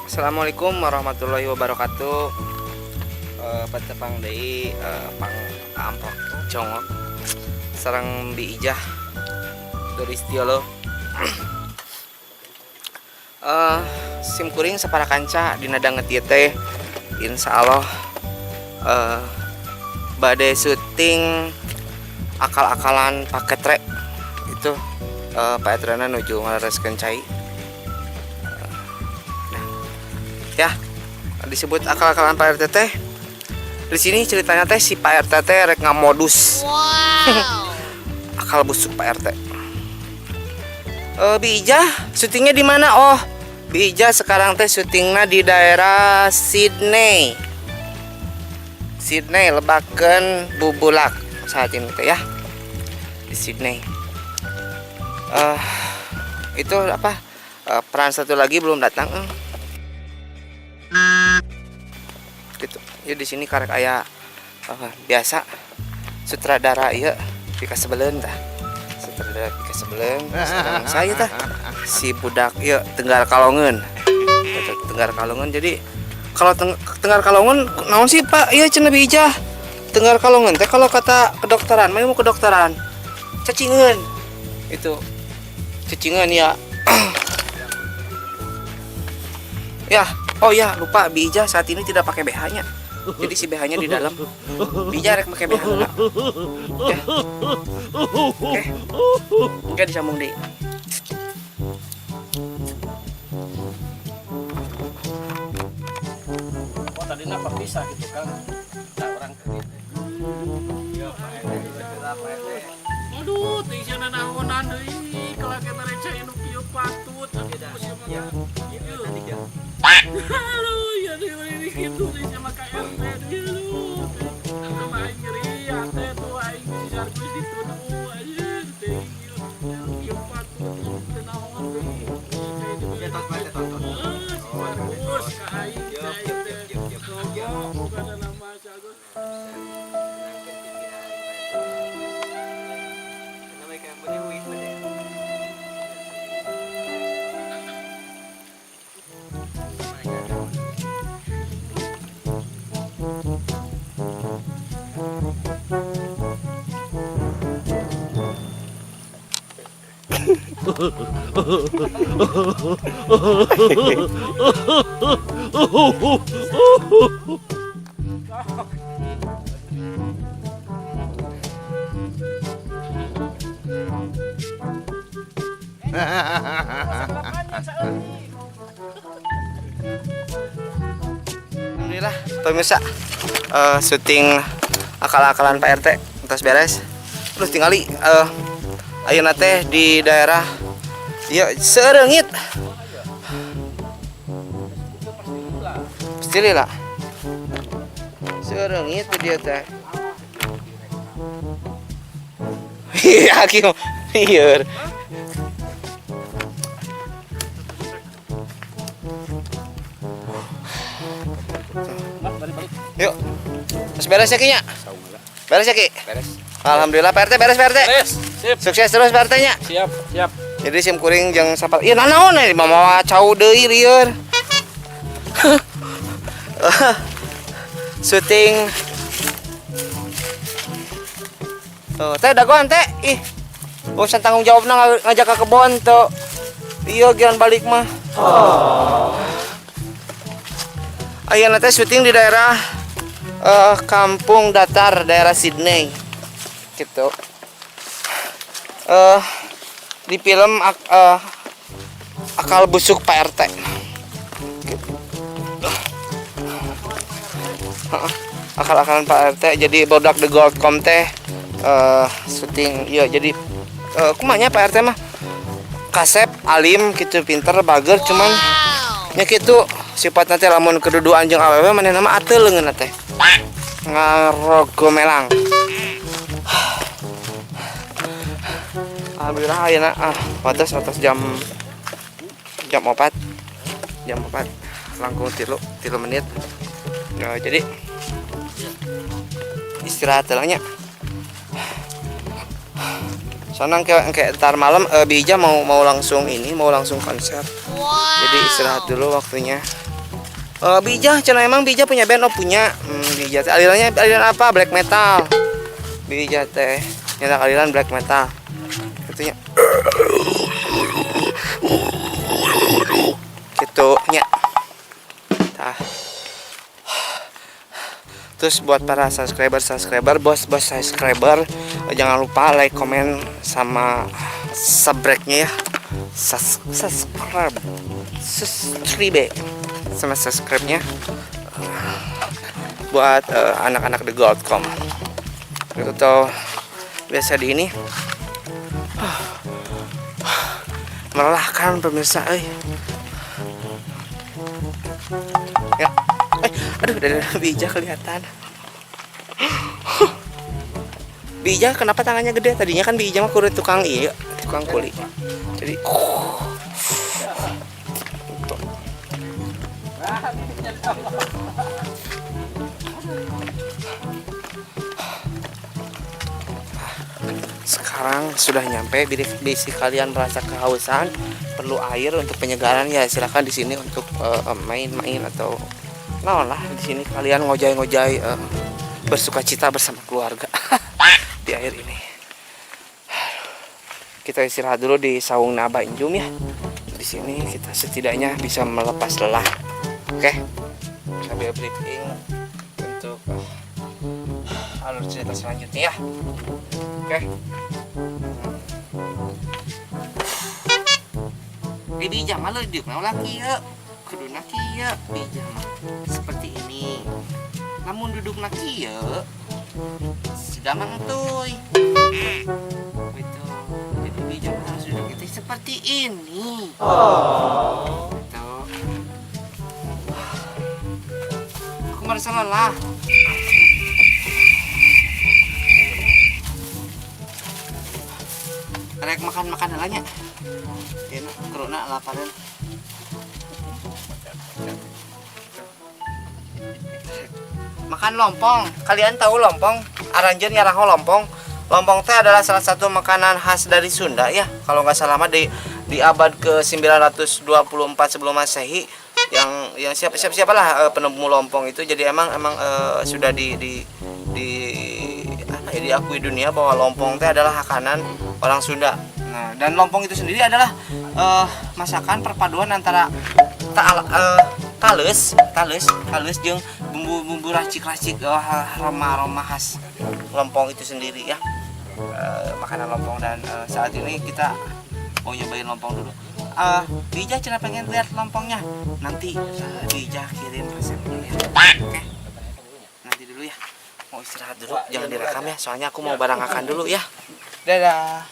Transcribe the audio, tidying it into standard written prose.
Assalamualaikum warahmatullahi wabarakatuh. Patepang deui pang amprok congok sareng Bi Ijah Doris Tiolo. Sim kuring sapara kanca dina danget ieu teh insyaallah bade syuting akal-akalan Pak Ketre itu, Pak Etrena nuju ngalereskeun cai. Nah, ya disebut akal-akalan Pak RT teh di sini ceritanya teh si Pak RT teh rek ngamodus akal busuk Pak RT. Bi Ijah syutingnya di mana? Oh, Bi Ijah sekarang teh syutingnya di daerah Sydney. Sydney, Lebaken Bubulak saat ini teh ya di Sydney. Itu apa? Peran satu lagi belum datang. Gitu. Ya di sini karek aya biasa sutradara ieu pikasebeleun tah. Sutradara pikasebeleun sareng saya tah si budak ieu Tenggar Kalongeun. Gitu, Tenggar Kalongeun. Jadi kalau Tenggar Kalongeun naon sih, Pak? Iya cenah Bi Ijah. Tenggar Kalongeun teh kalau kata kedokteran, mah mau kedokteran. Cacingeun. Itu. Cacingeun ya. Ya, oh ya, lupa, Bi Ijah saat ini tidak pakai BH-nya. Jadi si BH-nya di dalam. Bi Ijah rek pakai BH enggak? Ya. Oke. Oke, disambung deh. Oh, tadi apa pisah gitu kan? Nah, orang ke gitu. Ya, Pak RT, segera Pak RT. Aduh, teh sia nanaonan deui, kalau kita receh nu kieu patut atuh sia mah. Ya, ya, nanti ya. Aduh, ya deui ini kitu teh sia mah ka RT deui aduh. Teh mah aing nyeri hate tuh aing si Sargus dituduh anjir teh ieu. Kieu patut teu naon deui. Ya, tos, Pak RT, tos, tos. Eh, si Sargus ka aing Siap, ka aing siap, teh. siap, siap, siap, siap. Bukan nama si Agus. Tenangkan pikiran, Pak RT. Namanya kayak punya duit, Pak RT. Alhamdulillah, pemirsa, syuting akal-akalan Pak RT entos beres. Terus tinggali ayeuna teh di daerah ya Sereungit. Pasti lah. Sereungit dia teh. Iya, hakim. Iya. Yuk. Terus beres ya, Ki nya? Beres ya, Ki? Beres. Alhamdulillah Pak RT beres, Pak RT. Beres, sip. Sukses terus Pak RT nya. Siap, siap. Jadi sim kuring jeung sapal. Ieu nanaon we mamawa cau deui lieur. Syuting. Tuh, teh dagoan teh. Ih. Bosan tanggung jawabna ngajak ke kebon tuh. Iya gian balik mah. Ayeuna teh syuting di daerah Kampung Datar, daerah Sydney. Gitu. Di film Akal Busuk Pak RT. Gitu. Heeh. Akal-akalan Pak RT jadi bodak the Goldcom teh syuting iya jadi kumanya Pak RT mah kasep alim gitu pinter bager cuman nya kitu sifatna teh lamun kedudukan jeung awewe manehna mah ateul leungeunna teh ngarogomelang. Alhamdulillah ayeuna batas atas jam 4. Jam 4 langkung 3 menit. Ya, jadi istirahat lah nya. Soalnya kayak ntar malam Bija mau langsung ini, mau langsung konser. Jadi istirahat dulu waktunya. Bija, cenah emang Bija punya band? Oh punya. Bija teh alirannya aliran apa? Black metal. Bija teh nyetak aliran black metal. Itunya. Gitu nya. Tah. Terus buat para subscriber, bos-bos subscriber, jangan lupa like, komen, sama subscribe-nya ya. Subscribe, subscribe, sama subscribe-nya buat anak-anak The Goldcom. Itu tuh biasa di ini melelahkan pemirsa, eh. Ya, aduh, dari Bija kelihatan. Bija kenapa tangannya gede? Tadinya kan Bija mah kudu tukang iya, tukang kuli. Jadi, tuh. Sekarang sudah nyampe, bisi kalian merasa kehausan, perlu air untuk penyegaran ya silakan di sini untuk main-main atau naon lah di sini kalian ngojay-ngojay, bersuka cita bersama keluarga di air ini. Kita istirahat dulu di saung Abah Injum ya. Di sini kita setidaknya bisa melepas lelah. Oke. Sambil briefing untuk alur cerita selanjutnya ya. Oke. Ini Bija mah leuh diuk naon laki ya. Kuduna kieu Bija mah seperti ini. Namun duduk na kieu siga mangtuy. Itu. Jadi Bija mah harus duduk itu seperti ini. Oh. Gitu. Aku merasa lelah. Rek makan-makan heula nya. Enak, keruna laparan. Makan lompong. Kalian tahu lompong? Aranjeun nyaraho lompong. Lompong teh adalah salah satu makanan khas dari Sunda ya. Kalau nggak salah mah di abad ke 924 sebelum Masehi yang siapalah penemu lompong itu. Jadi emang sudah di apa ya, diakui dunia bahwa lompong teh adalah makanan orang Sunda. Nah, dan lompong itu sendiri adalah masakan perpaduan antara tales jeung bumbu-bumbu racik-racik, aroma-aroma khas lompong itu sendiri ya. Makanan lompong dan saat ini kita mau nyobain lompong dulu. Bija cenah pengen lihat lompongnya. Nanti Bija kirim resepnya ya. Oke. Nanti dulu ya. Mau istirahat dulu, jangan direkam ya, soalnya aku mau barang akan dulu ya. Dadah.